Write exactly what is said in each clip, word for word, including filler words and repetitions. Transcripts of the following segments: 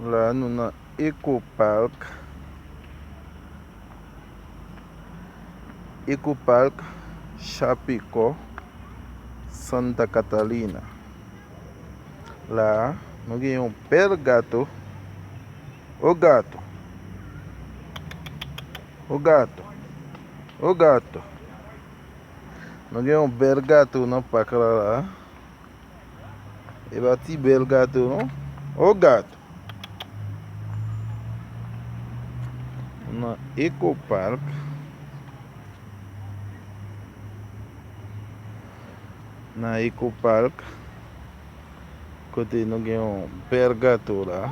La, nou nan Eco Park. Eco Park Chapecó, Santa Catarina. La, nou gen yon bèl gato. O gato. O gato. O gato. Nou gen yon bèl gato nan pak la, la. E pa ti bèl gato, non. O gato. Nan Eco Park. Nan Eco Park. Kote nou gen yon bèl gato la.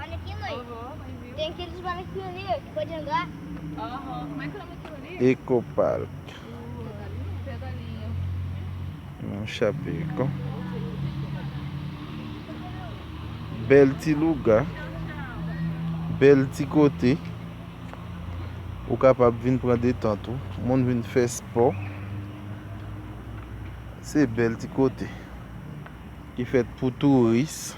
Olha aqui, mãe. Tem aqueles banana aqui, olha, pode andar. Eco Park. Nan Chapecó. Bèl ti louga. Bèl ti kote. Ou kapab vin pran detant ou. Moun vin fè spò. Se bèl ti kote ki fèt pou touris.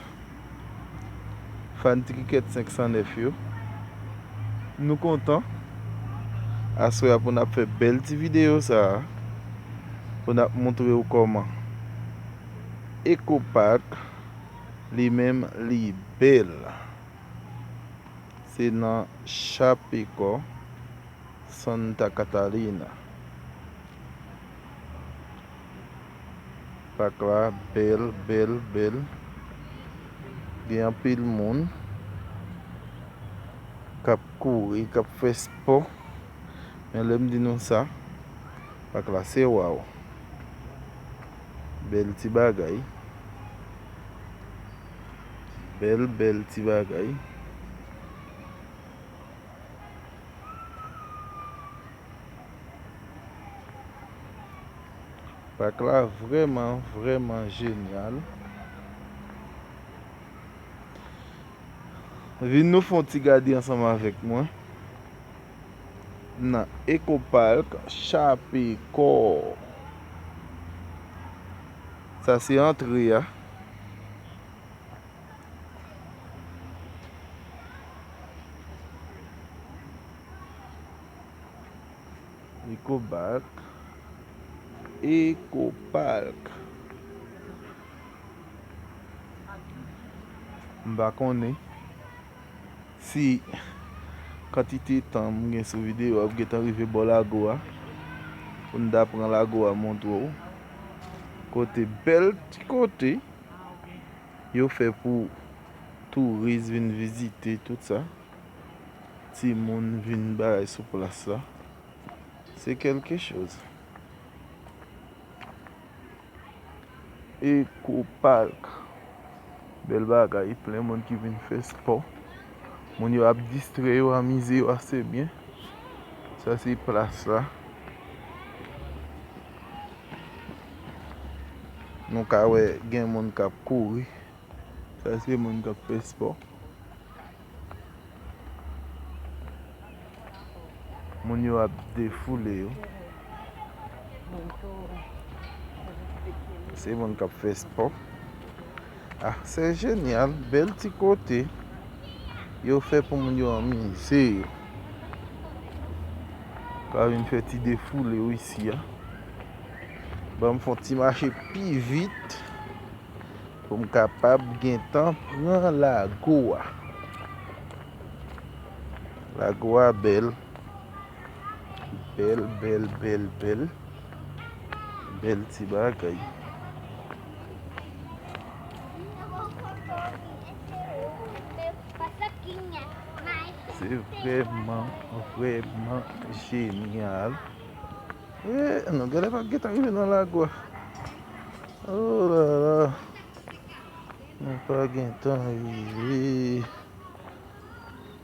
Fan Ti Kikèt senk san nèf yo. Nou kontan. Aswè a pou n ap fè bèl ti videyo sa a. Pou n ap montre w kòman Eco Park li menm li bèl. Se nan Chapecó, Santa Catarina. Pak la bèl, bèl, bèl. Gen anpil moun k ap kouri, k ap fè spò. Men lè m di nou sa, pak la se waw. Bèl ti bagay. Bèl, bèl ti bagay. Pak la vrèman, vrèman jenyal. Vin nou fè yon ti gade ansanm avèk mwen nan Eco Park Chapecó. Sa se antre a. Eco Park. Eco Park. M pa konnen si kantite tan m gen sou videyo a ap gentan rive bò lago a. Pou n ta pran lago a montre w. Kote bèl ti kote. Yo fè pou touris vin vizite tout sa. Timoun vin bagay sou plas la. Se kèlke choz. Eco Park. Bèl bagay, plen moun ki vin fè spò. Moun yo ap distrè yo, amize yo ase byen. Sa se plas la. Nou ka wè gen moun k ap kouri. Sa se moun k ap fè spò. Moun yo ap defoule yo. Se moun k ap fè spò. Ah, se jenyal, bèl ti kote yo fè pou moun yo anmize yo. Ka vin fè ti defoule yo isi a. Ban m fè yon ti mache pi vit. Pou m kapab gentan pran lago a. Lago a bèl. Bèl, bèl, bèl, bèl. Bèl ti bagay. Se vrèman, vrèman jenyal. E, nou genlè pa gentan rive nan lago a. Oh la la. Nou pa gentan rive.